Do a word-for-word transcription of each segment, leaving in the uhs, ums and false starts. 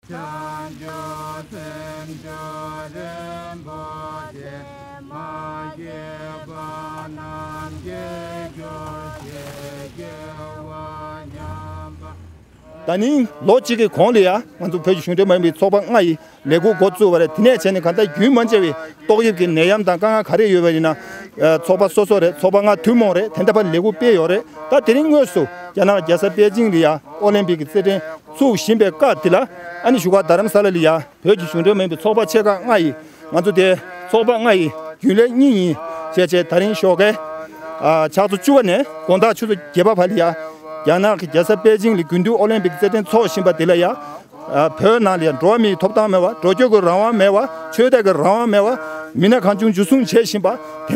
བྱང་ཆུབ་སེམས་མཆོག་རིན་པོ་ཆེ་མ་སྐྱེས་པ་རྣམས་སྐྱེ་གྱུར་ཅིག་སྐྱེ་བ་ཉམས་པ། ད་ནི་ལོ་གཅིག་གི་གོང་ལ་ཡ་ང་ཚོ་བོད་ཀྱི་གཞུང་འབྲེལ་མ་ཡིན་པའི་ཚོགས་པ་ལྔ་ཡིས་ལས་འགུལ་འགོ་བཙུགས་པ་རེད། དེ་ནས་བྱས་ནས་གང་ལྟར་རྒྱུན་མ་ཆད་པའི་ཏོག་དབྱིབས་ཀྱི་ནད་ཡམས་དང་དཀའ་ངལ་ག་རེ་ཡོད་པ་ཡིན་ན། ཚོགས་པ་སོ་སོ་རེད། ཚོགས་པ་ལྔ་ཐུན་མོང་རེད། དེ་འདྲ་བར་ལས་འགུལ་སྤེལ་ཡོད་རེད། ད་དེ་རིང་དངོས་སུ་རྒྱ་ནག་རྒྱལ་ས་པེ་ཅིང་ལ་ཡ་ཨོ་ལིམ་པིག་གི་རྩེད་འགྲན་ཚུགས་བཞིན་པའི་སྐབས་འདི་ལ། ཨ་ནི་བཞུགས་སྒར་རྡ་རམ་ས་ལ་ལ་ཡ་བོད་ཀྱི་གཞུང་འབྲེལ་མ་ཡིན་པའི་ཚོགས་པ་ཆེ་ཁག་ལྔ་ཡིས། ང་ཚོ་དེ་ཚོགས་པ་ལྔ་ཡི་རྒྱུན་ལས་གཉིས་ཡིན་ཞེས་བྱས། ད་རིང་ཞོགས་ཀའི་ཨ་ཕྱག་ཚོ་བཅུ་པ་ནས་དགོང་དག་ཆུ་ཚོད་བརྒྱད་པ་བར་ལ་ཡ། རྒྱ་ནག་གི་རྒྱལ་ས་པེ་ཅིང་ལ་དགུན་དུས་ཨོ་ལིམ་པིག་རྩེད་འགྲན་འཚོགས་བཞིན་པ་དེ་ལ་ཡ། ཨ་བོད་ནང་ལ་ཡ་འགྲོ་བ་མིའི་ཐོབ་ཐང་མེད་པ། འགྲོ་སྐྱོད་ཀྱི་རང་དབང་མེད་པ། ཆོས་དད་ཀྱི་རང་དབང་མེད་པ། མི་སྣ་གང་བྱུང་འཇུ་བཟུང་བྱེད་བཞིན་པ།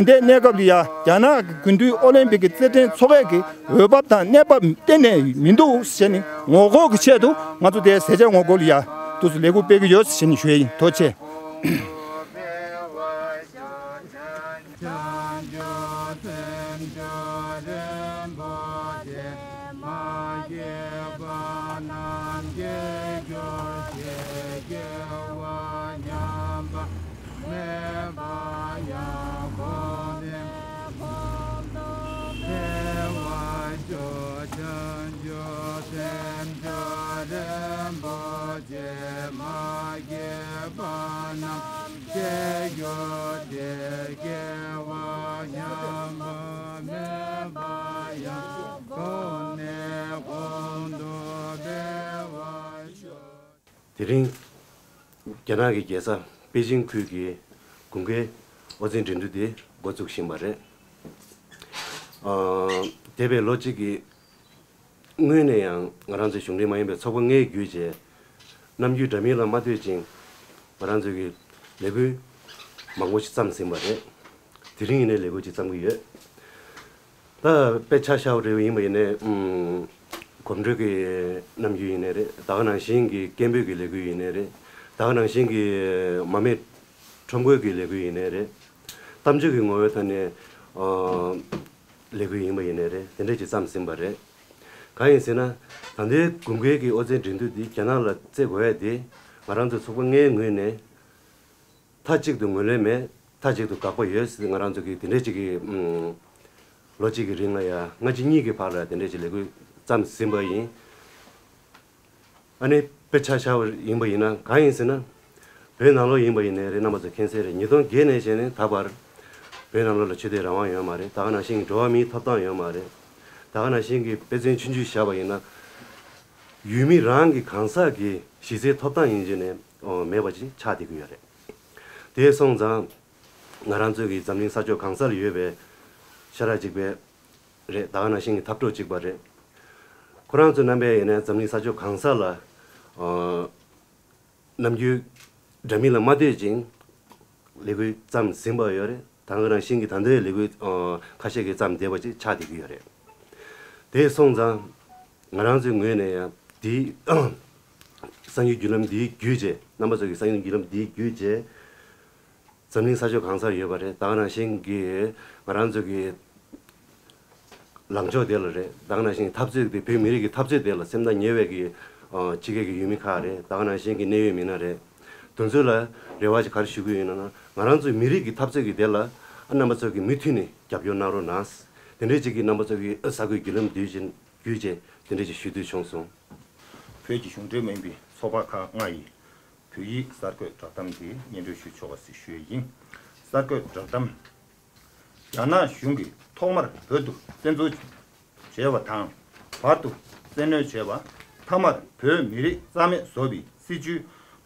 དེ་འདྲའི་གནས་སྐབས་ལ་ཡ་རྒྱ་ནག་གི་དགུན་དུས་ཨོ་ལིམ་པིག་གི་རྩེད་འགྲན་འཚོགས་ཡས་ཀྱི་འོས་བབ་དང་གནས་བབ་གཏན་ནས་མི་འདུག་ཟེར་ནས་ངོ་རྒོལ་གྱི་ཆེད་དུ་ང་ཚོ་དེ་ཟས་བཅད་ངོ་རྒོལ་ལ་ཡ་དུས་སུ་ལས་འགུལ་སྤེལ་གྱི་ཡོད་ཟེར་ནས་ཞུ་ཡས་ཡིན། ཐུགས་རྗེ་ཆེ། བྱང་ཆུབ་སེམས་མཆོག་རིན་པོ་ཆེ་མ་སྐྱེས་པ་རྣམས་སྐྱེ་གྱུར་ཅིག་སྐྱེ་བ་ཉམས་པ་མེད་པ་ཡང་གོང་ནས་གོང་དུ་འཕེལ་བར་ཤོག་བྱང་ཆུབ་སེམས་མཆོག་རིན་པོ་ཆེ་མ་སྐྱེས་པ་རྣམས་སྐྱེ་གྱུར་ཅིག་སྐྱེ་བ་ཉམས་པ་མེད་པ་ཡང་གོང་ནས་གོང་དུ་འཕེལ་བར་ཤོག་དེ་རིང་རྒྱ་ནག་གི་རྒྱལ་ས་པེ་ཅིང་ཁུལ་གྱི་དགུན་ཁའི་ཨོ་རྩལ་འགྲན་བསྡུར་དེ་འགོ་བཙུགས་བཞིན་པ་རེད། ཨ་འདས་པའི་ལོ་གཅིག་གི་སྔོན་ནས་ཡང་ང་རང་ཚོའི་གཞུང་འབྲེལ་མ་ཡིན་པའི་ཚོགས་པ་ལྔའི་བརྒྱུད་བྱས། ནམ་རྒྱུན་འདྲ་མིན་ལ་མ་ལྟོས་ཅིང་ང་རང་ཚོའི་གི་ལས་འགུལ་མང་པོ་ཞིག་བརྩམས་ཟིན་པ་རེད། དེ་རིང་ཡིན་ནའི་ལས་འགུལ་ཅིག་བརྩམས་ཀྱི་ཡོད། ད་དཔེ་ཆ་བཞག་པ་རེ་བ་ཡིན་པ་ཡིན་ནའི་ཨུམ་གོམ་བགྲོད་ཀྱི་རྣམ་འགྱུར་ཡིན་ནའི་རེད། ད་ག་ནང་བཞིན་གྱི་སྐད་འབོད་ཀྱི་ལས་འགུལ་ཡིན་ནའི་རེད། ད་ག་ནང་བཞིན་གྱི་མར་མེ་ཁྲོམ་སྐོར་གྱི་ལས་འགུལ་ཡིན་ནའི་རེད། གཏམ་བརྗོད་ཀྱི་ངོ་བོའི་ཐོག་ནས་ཨ་ལས་འགུལ་ཡིན་པ་ཡིན་ནའི་རེད། དེ་འདྲས་ཅིག་བརྩམས་ཟིན་པ་རེད། གང་ཡིན་ཟེར་ན། ད་ལྟའི་དགུན་ཁའི་གི་ཨོ་རྩལ་འགྲན་བསྡུར་འདི་རྒྱ་ནག་ལ་རྩེ་དགོས་ཡ་དེ་ང་རང་ཚོ་ཚོགས་པ་ལྔའི་ངོས་ནས་མཐའ་གཅིག་ཏུ་ངོས་ལེན་མེད། མཐའ་གཅིག་ཏུ་དགག་པ་ཡོད་ཟེར། ང་རང་ཚོ་གི་དེ་འདྲས་ཅིག་གི་ཨུམ་ལོ་གཅིག་གི་རིང་ལ་ཡ་སྔ་ཕྱི་གཉིས་ཀྱི་བར་ལ་དེ་འདྲས་ཅིག་ལས་འགུལ་བརྩམས་ཟིན་པ་ཡིན། ཨ་ནི་དཔེ་ཆ་བཞག་པ་ཡིན་པ་ཡིན་ན་གང་ཡིན་ཟེར་ན། བོད་ནང་ལོགས་ཡིན་པ་ཡིན་ནའི་རེད། རྣམ་པ་ཚོ་མཁྱེན་གསལ་རེད། ཉིས་སྟོང་བརྒྱད་ནས་བྱས་ནས་ད་བར་བོད་ནང་ལོགས་ལ་ཆོས་དད་རང་དབང་ཡོད་མ་རེད། ད་ག་ནང་བཞིན་གྱི་འགྲོ་བ་མིའི་ཐོབ་ཐང་ཡོད་མ་རེད། ད་ག་ནང་བཞིན་གྱི་དཔེ་མཚོན་ཆུང་ཆུང་བཞག་པ་ཡིན་ན། ཡུལ་མི་རང་གི་གང་ཟག་གི་གཞི་རྩའི་ཐོབ་ཐང་ཡིན་རྒྱུ་ནས་མེད་པ་ཅིག་ཆགས་བསྡད་ཀྱི་ཡོད་རེད། དེ་སོང་ཙང་ང་རང་ཚོ་གི་འཛམ་གླིང་ས་ཕྱོགས་གང་ས་ལ་ཡོད་པའི་ཤ་ཁྲག་གཅིག་པའི་རེད། ད་ག་ནང་བཞིན་གྱི་འཐབ་གྲོགས་གཅིག་པ་རེད། ཁོ་རང་ཚོ་རྣམ་པས་ཡིན་ན་འཛམ་གླིང་ས་ཕྱོགས་གང་ས་ལ་ཨ་ནམ་རྒྱུན་འདྲ་མིན་ལ་མ་ལྟོས་ཅིང་ལས་འགུལ་བརྩམས་ཟིན་པ་ཡོད་རེད། ད་ག་ནང་བཞིན་གྱི་ད་ལྟའི་ལས་འགུལ་ཨ་ཁ་ཤས་ཀྱིས་བརྩམས་བསྡད་པ་ཅིག་ཆགས་བསྡད་ཀྱི་ཡོད་རེད། དེ་སོང་ཙང་ང་རང་ཚོའི་ངོས་ནས་ཡང་འདིའི་གསར་འགྱུར་བརྒྱུད་ལམ་འདིའི་བརྒྱུད་བྱས། རྣམ་པ་ཚོ་གི་གསར་འགྱུར་བརྒྱུད་ལམ་འདིའི་བརྒྱུད་བྱས། འཛམ་གླིང་ས་ཕྱོགས་གང་སར་ཡོད་པ་རེད། ད་ག་ནང་བཞིན་གྱི་ང་རང་ཚོ་གི་ལངས་ཕྱོགས་དེ་ལ་རེད། ད་ག་ནང་བཞིན་གྱི་འཐབ་རྩོད་དེ་བོད་མི་རིགས་ཀྱི་འཐབ་རྩོད་དེ་ལ་སེམས་ཐག་ཉེ་བའི་གི་ཕྱི་རྒྱལ་གྱི་ཡུལ་མི་ཁག་རེད། ད་ག་ནང་བཞིན་གྱི་གནད་ཡོད་མི་སྣ་རེད། དེ་ཚོ་ལ་རེ་བ་ཞིག་ག་རེ་ཞུ་གི་ཡོད་ན་ན། ང་རང་ཚོའི་མི་རིགས་ཀྱི་འཐབ་རྩོད་ཀྱི་དེ་ལ་རྣམ་པ་ཚོ་གིས་མུ་མཐུད་ནས་རྒྱབ་སྐྱོར་གནང་རོགས་གནང་། དེ་འདྲའི་ཅིག་གི་རྣམ་པ་ཚོ་གི་གསར་འགོད་བརྒྱུད་ལམ་བརྒྱུད་བྱས་བརྒྱུད་བྱས་དེ་འདྲའི་ཅིག་ཞུ་འདོད་བྱུང་སོང་། བོད་ཀྱི་གཞུང་འབྲེལ་མིན་པའི་ཚོགས་པ་ཁག་ལྔ་ཡི་བོད་ཡིག་གསར་འགོད་བསྒྲགས་གཏམ་དེ་སྙན་སྒྲོན་ཞུ་ཆོག་པ་ཞིག་ཞུ་ཡས་ཡིན། གསར་འགོད་བསྒྲགས་གཏམ། རྒྱ་ནག་གཞུང་གིས་ཐོག་མར་བོད་དུ་བཙན་འཛུལ་བྱས་པ་དང་། བར་དུ་བཙན་གནོན་བྱས་པ། མཐའ་མར་བོད་མི་རིགས་རྩ་མེད་བཟོ་བའི་སྲིད་བྱུས་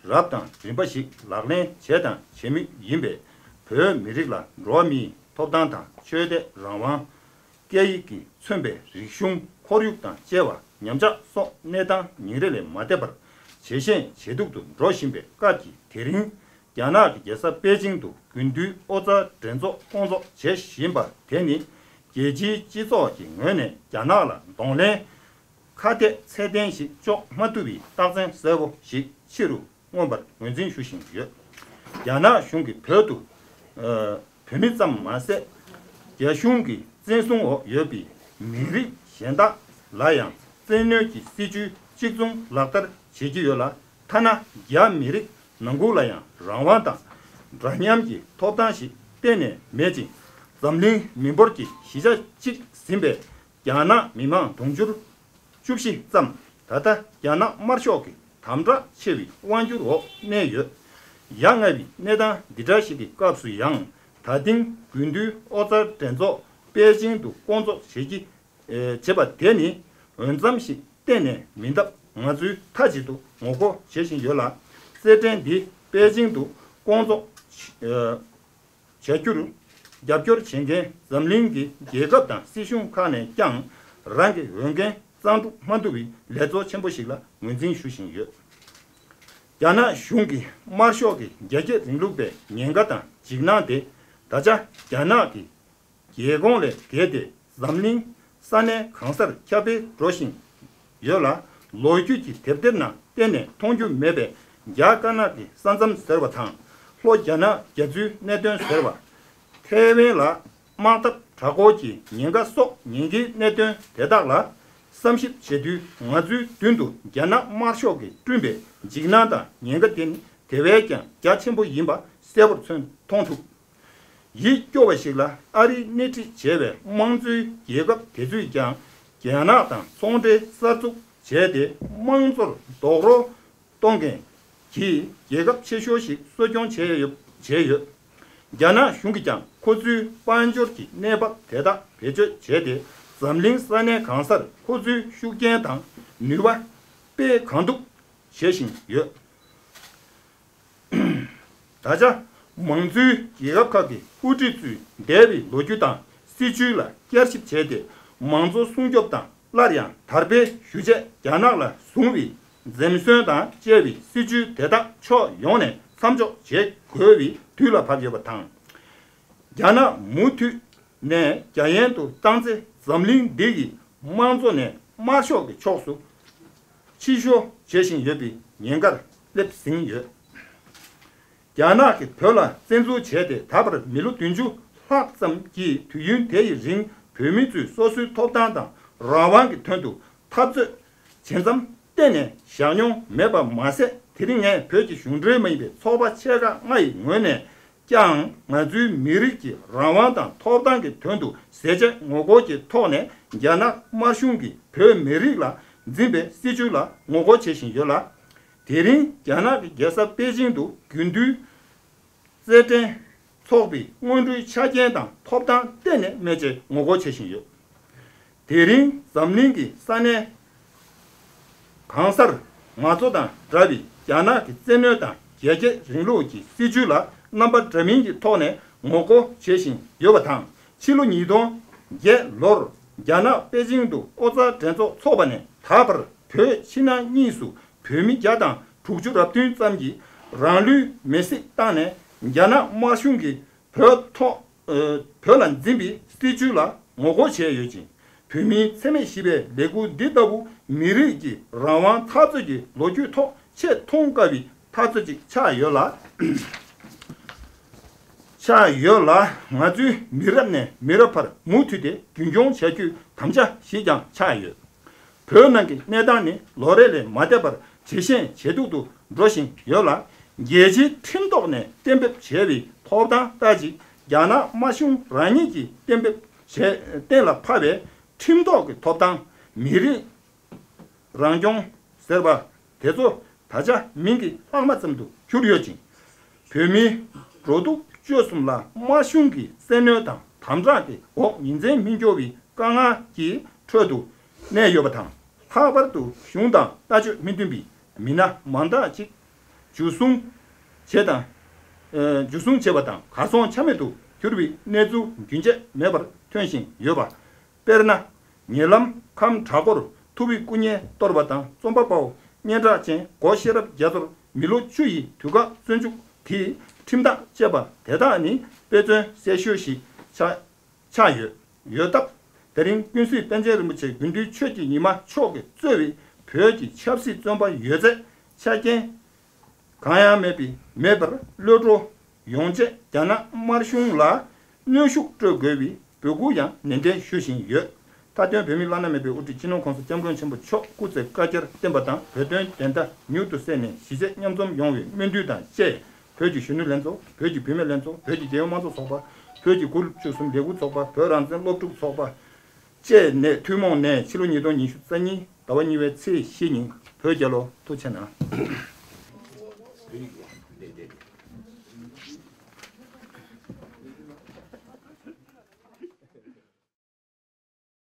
རབ་དང་རིམ་པ་ཞིག་ལག་ལེན་བྱས་དང་བྱེད་མུས་ཡིན་པས། བོད་མི་རིགས་ལ་འགྲོ་བ་མིའི་ཐོབ་ཐང་དང་ཆོས་དད་རང་དབང་། སྐད་ཡིག་གིས་མཚོན་པའི་རིག་གཞུང་ཁོར་ཡུག་དང་བཅས་པ་ཉམས་ཆག་སོགས་གནས་སྟངས་ཉིན་རེ་ལས་མ་འདས་པར་ཇེ་ཞན་ཇེ་སྡུག་ཏུ་འགྲོ་བཞིན་པའི་སྐབས་ཀྱི་དེ་རིང་། རྒྱ་ནག་གི་རྒྱལ་ས་པེ་ཅིང་དུ་དགུན་དུས་ཨོ་རྩལ་འགྲན་ཚོགས་སྐོང་ཚོགས་བྱེད་བཞིན་པ་དེ་ནི། རྒྱལ་སྤྱིའི་སྤྱི་ཚོགས་ཀྱི་ངོས་ནས་རྒྱ་ནག་ལ་གདོང་ལེན་ཁ་གཏད་ཚད་ལྡན་ཞིག་འཇོག་མ་ཐུབ་པའི་རྟགས་མཚན་གསལ་པོ་ཞིག་ཕྱི་རུ་མངོན་པར་ངོས་འཛིན་ཞུ་བཞིན་ཡོད། རྒྱ་ནག་གཞུང་གིས་བོད་དུ། ཨ་བོད་མི་ཙམ་མ་ཟད། རྒྱ་གཞུང་གི་བཙན་བཟུང་འོག་ཡོད་པའི་མི་རིགས་གཞན་དག་ལ་ཡང་བཙན་གནོན་གྱི་སྲིད་བྱུས་གཅིག་མཚུངས་ལག་བསྟར་བྱེད་ཀྱི་ཡོད་ལ། ཐ་ན་རྒྱ་མི་རིགས་ནང་ཁུལ་ལ་ཡང་རང་དབང་དང་འདྲ་མཉམ་གྱི་ཐོབ་ཐང་ཞིག་གཏན་ནས་མེད་ཅིང་། འཛམ་གླིང་མི་འབོར་གྱི་བཞི་ཆ་གཅིག་ཟིན་པའི་རྒྱ་ནག་མི་མང་དུང་ཕྱུར་བཅུ་བཞི་ཙམ་ད་ལྟ་རྒྱ་ནག་དམར་ཤོག་གི་དམ་དྲག་ཆེ་བའི་དབང་སྒྱུར་འོག་གནས་ཡོད། ཡ་ང་བའི་གནས་སྟངས་འདི་འདྲ་ཞིག་གི་སྐབས་སུ་ཡང་། ད་ཐེངས་དགུན་དུས་ཨོ་རྩལ་འགྲན་ཚོགས་པེ་ཅིང་དུ་སྐོང་ཚོགས་བྱེད་ཀྱི་ཨེ་བྱེད་པ་དེ་ནི་འོས་འཚམ་ཞིག་གཏན་ནས་མིན་སྟབས། ང་ཚོས་མཐའ་གཅིག་ཏུ་ངོ་རྒོལ་བྱེད་བཞིན་ཡོད་ལ། རྩེད་འགྲན་འདི་པེ་ཅིང་དུ་སྐོང་ཚོགས་ཨེ་བྱ་རྒྱུར་རྒྱབ་སྐྱོར་བྱེད་མཁན་འཛམ་གླིང་གི་རྒྱལ་ཁབ་དང་སྲིད་གཞུང་ཁག་ནས་ཀྱང་རང་གི་འོས་འགན་གཙང་སྒྲུབ་མ་ཐུབ་པའི་ལས་བཙོག་ཆེན་པོ་ཞིག་ལ་ངོས་འཛིན་ཞུ་བཞིན་ཡོད། རྒྱ་ནག་གཞུང་གིས་དམར་ཤོག་གི་རྒྱ་སྐྱེད་རིང་ལུགས་པའི་ཉེན་ཁ་དང་འཇིགས་སྣང་དེ་ད་ཆ་རྒྱ་ནག་གི་རྒྱལ་ཁོངས་ལས་བརྒལ་ཏེ་འཛམ་གླིང་ས་གནས་གང་སར་ཁྱབ་སྤེལ་འགྲོ་བཞིན་ཡོད་ལ། ལོ་རྒྱུས་ཀྱི་དེབ་ཐེར་ནང་གཏན་ནས་མཐོང་རྒྱུ་མེད་པའི་རྒྱ་དཀར་ནག་གི་ས་མཚམས་ཟེར་བ་དང་། ལྷོ་རྒྱ་ནག་རྒྱ་མཚོའི་གནད་དོན་ཟེར་བ། ཐའེ་ཝན་ལ་དམག་འཐབ་དྲག་སྐོར་གྱི་ཉེན་ཁ་སོགས་ཉེན་ཁའི་གནད་དོན་དེ་དག་ལ་བསམ་ཞིབ་བྱེད་དུས། ང་ཚོའི་མདུན་དུ་རྒྱ་ནག་དམར་ཤོག་གིས་བསྐྲུན་པའི་འཇིགས་སྣང་དང་ཉེན་ཁ་དེ་ནི་དེ་བས་ཀྱང་རྒྱ་ཆེན་པོ་ཡིན་པ་གསལ་པོར་མཚོན་མཐོང་ཐུབ། ཡིད་སྐྱོ་བ་ཞིག་ལ། ཨ་རིས་སྣེ་ཁྲིད་བྱས་པའི་དམངས་གཙོའི་རྒྱལ་ཁབ་དེ་ཚོས་ཀྱང་རྒྱ་ནག་དང་ཚོང་འབྲེལ་གསར་འཛུགས་བྱས་ཏེ། དམངས་གཙོར་རྡོག་རོལ་གཏོང་མཁན་གྱི་རྒྱལ་ཁབ་ཆེ་ཤོས་ཤིག་གསོ་སྐྱོང་བྱས་ཡོད་བྱས་ཡོད། རྒྱ་ནག་གཞུང་གིས་ཀྱང་ཁོ་ཚོའི་དཔལ་འབྱོར་གྱི་གནས་བབ་དེ་དག་བེད་སྤྱོད་བྱས་ཏེ། འཛམ་གླིང་ས་གནས་གང་སར་ཁོ་ཚོའི་ཤུགས་རྐྱེན་དང་ནུས་པ་སྤེལ་གང་ཐུབ་བྱེད་བཞིན་ཡོད། ད་ཆ་མང་གཙོའི་རྒྱལ་ཁབ་ཁག་གི་དབུ་ཁྲིད་ཚོས་འདས་པའི་ལོ་རྒྱུས་དང་སྲིད་བྱུས་ལ་བསྐྱར་ཞིབ་བྱས་ཏེ། མང་གཙོ་སྲུང་སྐྱོབ་དང་སླར་ཡང་དར་སྤེལ་ཞུ་ཆེད་རྒྱ་ནག་ལ་བཟུང་བའི་འཛེམ་ཟོན་དང་བཅས་པའི་སྲིད་བྱུས་དེ་དག་ཕྱོགས་ཡོངས་ནས་མཚམས་འཇོག་བྱེད་དགོས་པའི་དུས་ལ་བབ་ཡོད་པ་དང་། རྒྱ་ནག་མུ་མཐུད་ནས་རྒྱ་ཡན་དུ་བཏང་ཚེ། འཛམ་གླིང་འདི་ཡི་དམངས་གཙོ་ནས་དམར་ཤོག་གི་ཕྱོགས་སུ་ཕྱིར་ཤོར་བྱེད་བཞིན་ཡོད་པའི་ཉེན་ཁར་སླེབས་ཟིན་ཡོད། རྒྱ་ནག་གིས་བོད་ལ་བཙན་འཛུལ་བྱས་ཏེ། ད་བར་མི་ལོ་བདུན་ཅུ་ལྷག་ཙམ་གྱི་དུས་ཡུན་དེ་ཡི་རིང་། བོད་མི་ཚོས་སོ་སོའི་ཐོབ་ཐང་དང་རང་དབང་གི་དོན་དུ་འཐབ་རྩོད་བྱེད་མཚམས་གཏན་ནས་བཞག་མྱོང་མེད་པ་མ་ཟད། དེ་རིང་ངས་བོད་ཀྱི་གཞུང་འབྲེལ་མ་ཡིན་པའི་ཚོགས་པ་ཆེ་ཁག་ལྔ་ཡི་ངོས་ནས་ཀྱང་། ང་ཚོའི་མི་རིགས་ཀྱི་རང་དབང་དང་ཐོབ་ཐང་གི་དོན་དུ་ཟས་བཅད་ངོ་རྒོལ་གྱི་ཐོག་ནས་རྒྱ་ནག་དམར་གཞུང་གིས་བོད་མི་རིགས་ལ་འཛིན་པའི་སྲིད་བྱུས་ལ་ངོ་རྒོལ་བྱེད་བཞིན་ཡོད་ལ། དེ་རིང་རྒྱ་ནག་གི་རྒྱལ་ས་པེ་ཅིང་དུ་དགུན་དུས་རྩེད་འགྲན་འཚོགས་པའི་སྔོན་འགྲོའི་ཆ་རྐྱེན་དང་ཐོབ་ཐང་གཏན་ནས་མེད་ཅེས་ངོ་རྒོལ་བྱེད་བཞིན་ཡོད། དེ་རིང་འཛམ་གླིང་གི་ས་གནས་གང་སར་ང་ཚོ་དང་འདྲ་བའི་རྒྱ་ནག་གི་བཙན་གནོན་དང་རྒྱ་སྐྱེད་རིང་ལུགས་ཀྱི་སྲིད་བྱུས་ལ་རྣམ་པ་འདྲ་མིན་གྱི་ཐོག་ནས་ངོ་རྒོལ་བྱེད་བཞིན་ཡོད་པ་དང་། ཕྱི་ལོ་ཉིས་སྟོང་བརྒྱད་ལོར་རྒྱ་ནག་པེ་ཅིང་དུ་ཨོ་རྩལ་འགྲན་ཚོགས་འཚོགས་པ་ནས་ད་བར། བོད་ཕྱི་ནང་གཉིས་སུ་བོད་མི་བརྒྱ་དང་དྲུག་ཅུ་རེ་བདུན་ཙམ་གྱིས་རང་ལུས་མེར་སྲེག་བཏང་ནས། རྒྱ་ནག་དམར་གཞུང་གིས་བོད་ཐོག་ཨ་བོད་ལ་འཛིན་པའི་སྲིད་བྱུས་ལ་ངོ་རྒོལ་བྱས་ཡོད་ཅིང་། བོད་མིའི་འཚེ་མེད་ཞི་བའི་ལས་འགུལ་འདི་ལྟ་བུ་མི་རིགས་ཀྱི་རང་དབང་འཐབ་རྩོད་ཀྱི་ལོ་རྒྱུས་ཐོག་ཆེས་མཐོང་དཀའ་བའི་འཐབ་རྩོད་ཅིག་ཆགས་ཡོད་ལ། ཆགས་ཡོད་ལ། ང་ཚོའི་མི་རབས་ནས་མི་རབས་བར་མུ་མཐུད་དེ་རྒྱུན་འཁྱོངས་བྱ་རྒྱུའི་དམ་བཅའ་ཞིག་ཀྱང་ཆགས་ཡོད། བོད་ནང་གི་གནས་སྟངས་ནི་ལོ་རེ་ལས་མ་འདས་པར་ཇེ་ཞན་ཇེ་སྡུག་ཏུ་འགྲོ་བཞིན་ཡོད་ལ། རྒྱལ་སྤྱིའི་ཁྲིམས་ཐོག་ནས་གཏན་འབེབས་བྱས་པའི་ཐོབ་ཐང་ལྟར་གྱི་རྒྱ་ནག་དམར་གཞུང་རང་ཉིད་ཀྱིས་གཏན་འབེབས་བྱས། གཏན་ལ་ཕབ་པའི་ཁྲིམས་ཐོག་གི་ཐོབ་ཐང་། མི་རིགས་རང་སྐྱོང་ཟེར་བ་དེ་ཚོ་ད་ཆ་མིང་གི་ལྷག་མ་ཙམ་དུ་གྱུར་ཡོད་ཅིང་། བོད་མིའི་འགྲོ་འདུག་སྤྱོད་གསུམ་ལ་དམར་གཞུང་གི་བཙན་གནོན་དང་དམ་དྲག་གི་འོག་ཉིན་མཚན་མི་འགྱུར་བའི་དཀའ་ངལ་གྱི་ཁྲོད་དུ་གནས་ཡོད་པ་དང་། ལྷག་པར་དུ་གཞུང་དང་ལྟ་སྤྱོད་མི་མཐུན་པའི་མི་སྣ་མང་དག་ཅིག་འཇུ་བཟུང་བྱས་དང་། ཨ་འཇུ་བཟུང་བྱས་པ་དང་། གར་སོང་ཆ་མེད་དུ་གྱུར་བའི་གནས་ཚུལ་རྒྱུན་ཆད་མེད་པར་ཐོན་བཞིན་ཡོད་པ། དཔེར་ན། ཉེ་ལམ་ཁམས་བྲག་འགོར་ཐུ་བྷོད་སྐུ་བརྙན་གཏོར་བ་དང་། རྩོམ་པ་པོ་སྙན་གྲགས་ཅན་སྒོ་ཤེས་རབ་རྒྱ་མཚོར་མི་ལོ་བཅུ་ཡི་དུས་བཀག་བཙོན་འཇུག་གི་ཁྲིམས་ཐག་བཅད་པ་དེ་དག་ནི་དཔེ་མཚོན་གསལ་ཤོས་ཤིག་ཆགས་ཆགས་ཡོད་ཡོད་སྟབས། དེ་རིང་ཀུན་གཟིགས་པཎ་ཆེན་རིན་པོ་ཆེ་དགུན་དུས་ཆོས་ཀྱི་ཉི་མ་མཆོག་གིས་གཙོས་པའི་བོད་ཀྱི་ཆབ་སྲིད་བཙོན་པ་ཡོད་ཚད་ཆ་རྐྱེན་གང་ཡང་མེད་པའི་མེད་པར་གློད་བཀྲོལ་ཡོང་ཆེད། རྒྱ་ནག་དམར་གཞུང་ལ་གནོན་ཤུགས་སྤྲོད་དགོས་པའི་འབོད་སྐུལ་ཡང་ནན་ཏན་ཞུ་བཞིན་ཡོད། མཐའ་དོན་བོད་མིའི་བླ་ན་མེད་པའི་དབུ་ཁྲིད་སྤྱི་ནོར་༸གོང་ས་༸སྐྱབས་མགོན་ཆེན་པོ་མཆོག་སྐུ་ཚེ་བསྐལ་བརྒྱར་བརྟན་པ་དང་། བོད་དོན་བདེན་མཐའ་མྱུར་དུ་གསལ་ནས་གཞིས་བྱེས་མཉམ་འཛོམས་ཡོང་བའི་སྨོན་འདུན་དང་བཅས། བོད་ཀྱི་གཞོན་ནུ་ལྷན་ཚོགས། བོད་ཀྱི་བུད་མེད་ལྷན་ཚོགས། བོད་ཀྱི་རྒྱལ་ཡོངས་དམངས་གཙོ་ཚོགས་པ། བོད་ཀྱི་དགུ་བཅུ་གསུམ་ལས་འགུལ་ཚོགས་པ། བོད་རང་བཙན་སློབ་ཕྲུག་ཚོགས་པ་བཅས་ནས། ཐུན་མོང་ནས་ཕྱི་ལོ་ཉིས་སྟོང་ཉི་ཤུ་རྩ་གཉིས་ཟླ་བ་གཉིས་པའི་ཚེས་བཞི་ཉིན་བོད་རྒྱལ་ལོ། ཐུགས་རྗེ་གནང་།